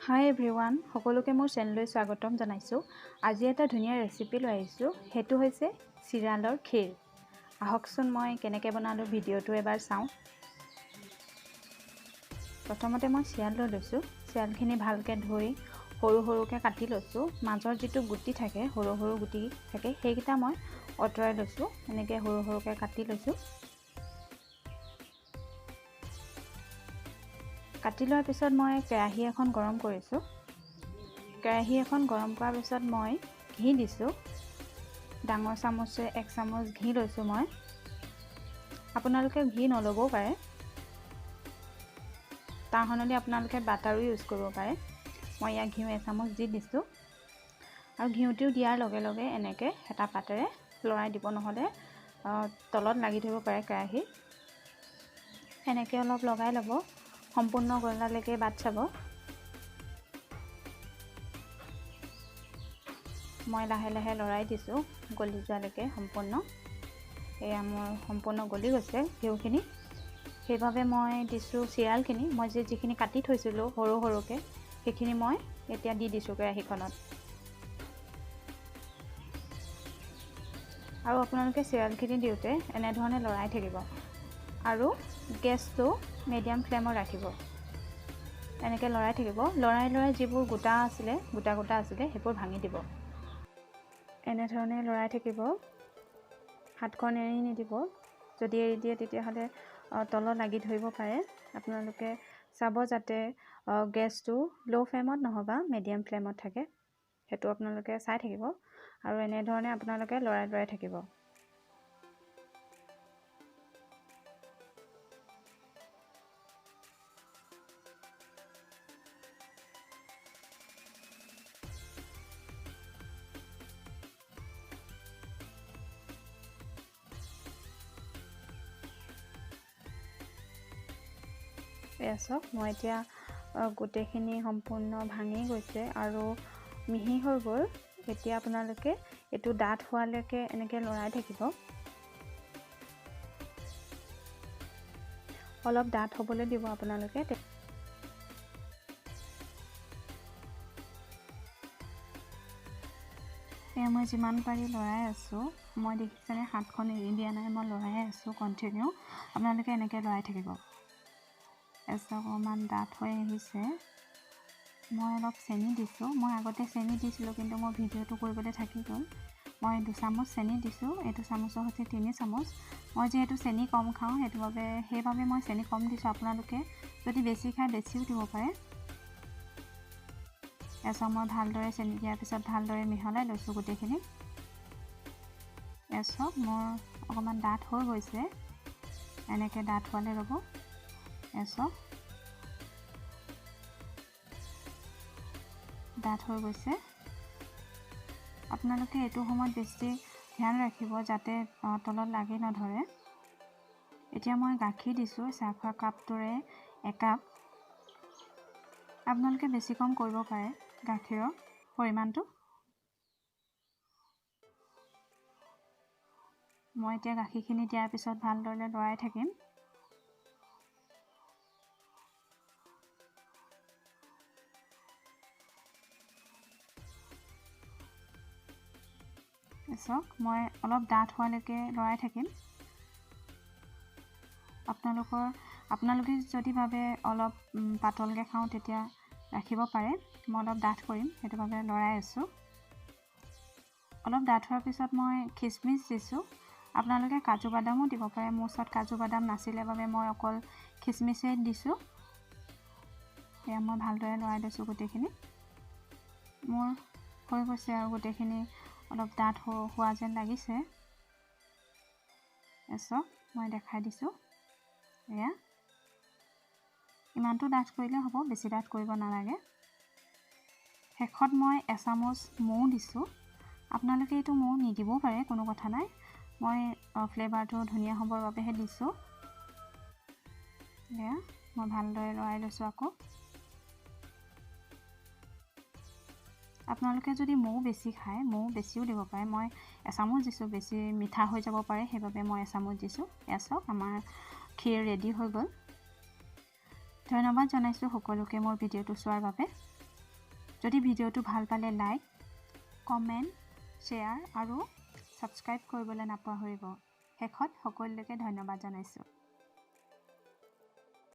হাই everyone, সকলোকে মোৰ চেনেললৈ স্বাগতম জনাইছোঁ। আজি এটা ধুনীয়া ৰেচিপি লৈ আহিছোঁ, সেইটো হৈছে চিৰালৰ ক্ষীৰ। আহকচোন মই কেনেকৈ বনালোঁ ভিডিঅ'টো এবাৰ চাওঁ। প্ৰথমতে মই চিৰাল লৈ লৈছোঁ। চিৰালখিনি ভালকৈ ধুই সৰু সৰুকৈ কাটি লৈছোঁ। মাজৰ যিটো গুটি থাকে, সৰু সৰু গুটি থাকে, সেইকেইটা মই আঁতৰাই লৈছোঁ। এনেকৈ সৰু সৰুকৈ কাটি লৈছোঁ। কাটি লোৱাৰ পিছত মই কেৰাহী এখন গৰম কৰিছোঁ। কেৰাহী এখন গৰম কৰাৰ পিছত মই ঘি দিছোঁ। ডাঙৰ চামুচে এক চামুচ ঘি লৈছোঁ মই। আপোনালোকে ঘি নল'বও পাৰে, তাৰ সলনি আপোনালোকে বাটাৰো ইউজ কৰিব পাৰে। মই ইয়াত ঘিউ এচামুচ দি দিছোঁ। আৰু ঘিউটো দিয়াৰ লগে লগে এনেকৈ এটা পাতেৰে লৰাই দিব, নহ'লে তলত লাগি ধৰিব পাৰে কেৰাহী। এনেকৈ অলপ লগাই ল'ব, সম্পূৰ্ণ গলালৈকে বাট চাব। মই লাহে লাহে লৰাই দিছোঁ গলি যোৱালৈকে সম্পূৰ্ণ। এয়া মোৰ সম্পূৰ্ণ গলি গৈছে ঘিউখিনি। সেইবাবে মই দিছোঁ চিৰালখিনি। মই যে যিখিনি কাটি থৈছিলোঁ সৰু সৰুকৈ, সেইখিনি মই এতিয়া দি দিছোঁ কেৰাহীখনত। আৰু আপোনালোকে চিৰালখিনি দিওঁতে এনেধৰণে লৰাই থাকিব আৰু গেছটো মিডিয়াম ফ্লেমত ৰাখিব। এনেকৈ লৰাই থাকিব। লৰাই লৰাই যিবোৰ গোটা আছিলে, গোটা গোটা আছিলে, সেইবোৰ ভাঙি দিব। এনেধৰণে লৰাই থাকিব, হাতখন এৰি নিদিব। যদি এৰি দিয়ে তেতিয়াহ'লে তলত লাগি ধৰিব পাৰে। আপোনালোকে চাব যাতে গেছটো ল' ফ্লেমত নহ'বা মিডিয়াম ফ্লেমত থাকে, সেইটো আপোনালোকে চাই থাকিব। আৰু এনেধৰণে আপোনালোকে লৰাই লৰাই থাকিব। এয়া চাওক, মই এতিয়া গোটেইখিনি সম্পূৰ্ণ ভাঙি গৈছে আৰু মিহি হৈ গ'ল। এতিয়া আপোনালোকে এইটো ডাঠ হোৱালৈকে এনেকৈ লৰাই থাকিব। অলপ ডাঠ হ'বলৈ দিব আপোনালোকে। এয়া মই যিমান পাৰি লৰাই আছোঁ। মই দেখিছেনে হাতখন এৰি দিয়া নাই, মই লৰাই আছোঁ কণ্টিনিউ। আপোনালোকে এনেকৈ লৰাই থাকিব। অকণমান ডাঠ হৈ আহিছে। মই অলপ চেনি দিছোঁ। মই আগতে চেনি দিছিলোঁ, কিন্তু মই ভিডিঅ'টো কৰিবলৈ থাকি গ'ল। মই 2 চামুচ চেনি দিছোঁ। এইটো চামুচৰ সৈতে 3 চামুচ। মই যিহেতু চেনি কম খাওঁ, সেইটো বাবে সেইবাবে মই চেনি কম দিছোঁ। আপোনালোকে যদি বেছি খায় বেছিও দিব পাৰে। এয়া মই ভালদৰে চেনি দিয়াৰ পিছত ভালদৰে মিহলাই লৈছোঁ গোটেইখিনি। এয়া চাওক, মোৰ অকণমান ডাঠ হৈ গৈছে। এনেকৈ ডাঠ হোৱালৈ ৰ'ব। এয়া চাওক, ডাঠ হৈ গৈছে। আপোনালোকে এইটো সময়ত বেছি ধ্যান ৰাখিব যাতে তলত লাগি নধৰে। এতিয়া মই গাখীৰ দিছোঁ চাহ খোৱা কাপটোৰে একাপ। আপোনালোকে বেছি কম কৰিব পাৰে গাখীৰৰ পৰিমাণটো। মই এতিয়া গাখীৰখিনি দিয়াৰ পিছত ভালদৰে লৰাই থাকিম। চাওক, মই অলপ ডাঠ হোৱালৈকে লৰাই থাকিম। আপোনালোকে যদি ভাবে অলপ পাতলকৈ খাওঁ, তেতিয়া ৰাখিব পাৰে। মই অলপ ডাঠ কৰিম, সেইটো বাবে লৰাই আছোঁ। অলপ ডাঠ হোৱাৰ পিছত মই খিচমিচ দিছোঁ। আপোনালোকে কাজু বাদামো দিব পাৰে। মোৰ ওচৰত কাজু বাদাম নাছিলে বাবে মই অকল খিচমিচেই দিছোঁ। এয়া মই ভালদৰে লৰাই লৈছোঁ গোটেইখিনি। মোৰ হৈ গৈছে আৰু গোটেইখিনি অলপ ডাঠ হোৱা যেন লাগিছে। চাওক, মই দেখাই দিছোঁ। এয়া ইমানটো ডাঠ কৰিলে হ'ব, বেছি ডাঠ কৰিব নালাগে। শেষত মই এচামুচ মৌ দিছোঁ। আপোনালোকে এইটো মৌ নিদিবও পাৰে, কোনো কথা নাই। মই ফ্লেভাৰটো ধুনীয়া হ'বৰ বাবেহে দিছোঁ। এয়া মই ভালদৰে লৰাই লৈছোঁ আকৌ। আপোনালোকে যদি মৌ বেছি খায়, মৌ বেছিও দিব পাৰে। মই এচামুচ দিছোঁ, বেছি মিঠা হৈ যাব পাৰে, সেইবাবে মই এচামুচ দিছোঁ। এয়া চাওক, আমাৰ ক্ষীৰ ৰেডি হৈ গ'ল। ধন্যবাদ জনাইছোঁ সকলোকে মোৰ ভিডিঅ'টো চোৱাৰ বাবে। যদি ভিডিঅ'টো ভাল পালে লাইক, কমেণ্ট, শ্বেয়াৰ আৰু ছাবস্ক্ৰাইব কৰিবলৈ নাপাহৰিব। শেষত সকলোলৈকে ধন্যবাদ জনাইছোঁ।